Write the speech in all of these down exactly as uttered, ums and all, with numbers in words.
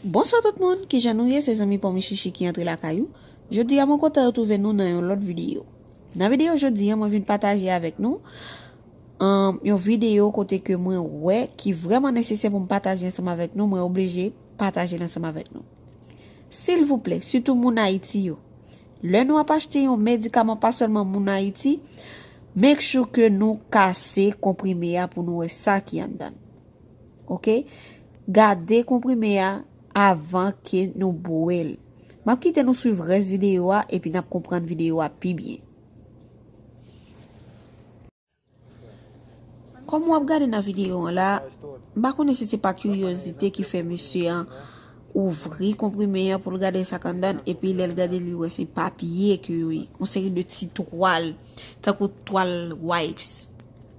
Bonswa tout moun, kijan nou ye? Se zanmi pa w Michichi ki antre lakay ou. Jodi a mwen kontan retwouve nou nan yon lòt videyo. Nan videyo jodi a mwen vin pataje avèk nou um, yon videyo kote ke mwen wè ki vrèman nesesè pou m pataje ansanm avèk nou, mwen oblije pataje l ansanm avèk nou. Silvouplè, sitou moun Ayiti yo, lè nou ap achte yon medikaman pa sèlman moun Ayiti, make sure ke nou kase konprime a pou nou wè sa ki anndan. Ok? Gade konprime a avan ke nou bwè l. M ap kite nou swiv rès videyo a epi n ap konprann videyo a pi byen. Kòm w ap gade nan videyo an la, m pa konnen si se pa kiryozite ki fè mesye an ouvri konprime an pou l gade sa k anndan, epi lè l gade li wè se papye ke yo ye, yon seri de ti twal, tankou twal wipes.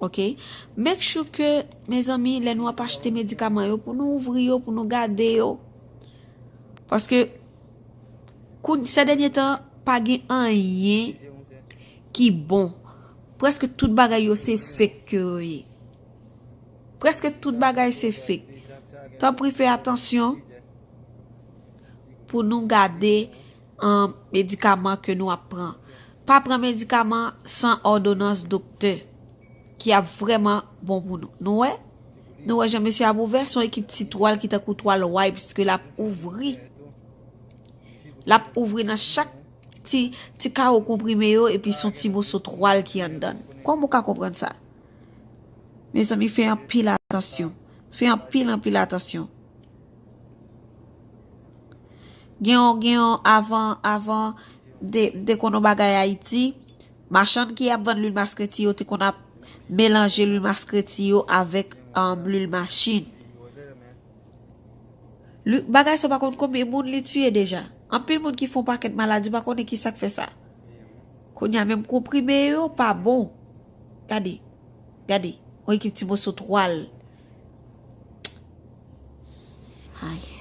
Ok? Make sure ke, mezanmi, lè nou ap achte medikaman yo, pou nou ouvri yo, pou nou gade yo. Paske, kounye, sè dènye tan, pa gen anyen ki bon. Prèske tout bagay yo se fake ke yo ye. Prèske tout bagay se fake. Tanpri fè atansyon pou nou gade um, medikaman ke nou ap pran. Pa pran medikaman san òdonans doktè ki ap vrèman bon pou nou. Nou wè? Nou wè jan mesye ap ouvè, se yon ekip ti twal ki tankou twal wipes ke l ap ouvri. L ap ouvri nan chak ti, ti kawo konprime yo epi se yon ti moso twal ki anndan. Kòman w ka konprann sa? Mezanmi, fè anpil atansyon. Fè anpil, anpil atansyon. Gen yon, gen yon avan, avan de, de konnen bagay Ayiti, machann ki ap vann lwil maskreti yo te konn ap melanje lwil maskreti yo avèk um, lwil machin. Lwil, bagay sa w pa konn konbyen moun li tiye deja. Anpil moun ki fè yon pakèt maladi pa konnen ki sa k fè sa. Kounye a menm konprime yo pa bon. Gade, gade, yon ekip ti moso twal. Ay.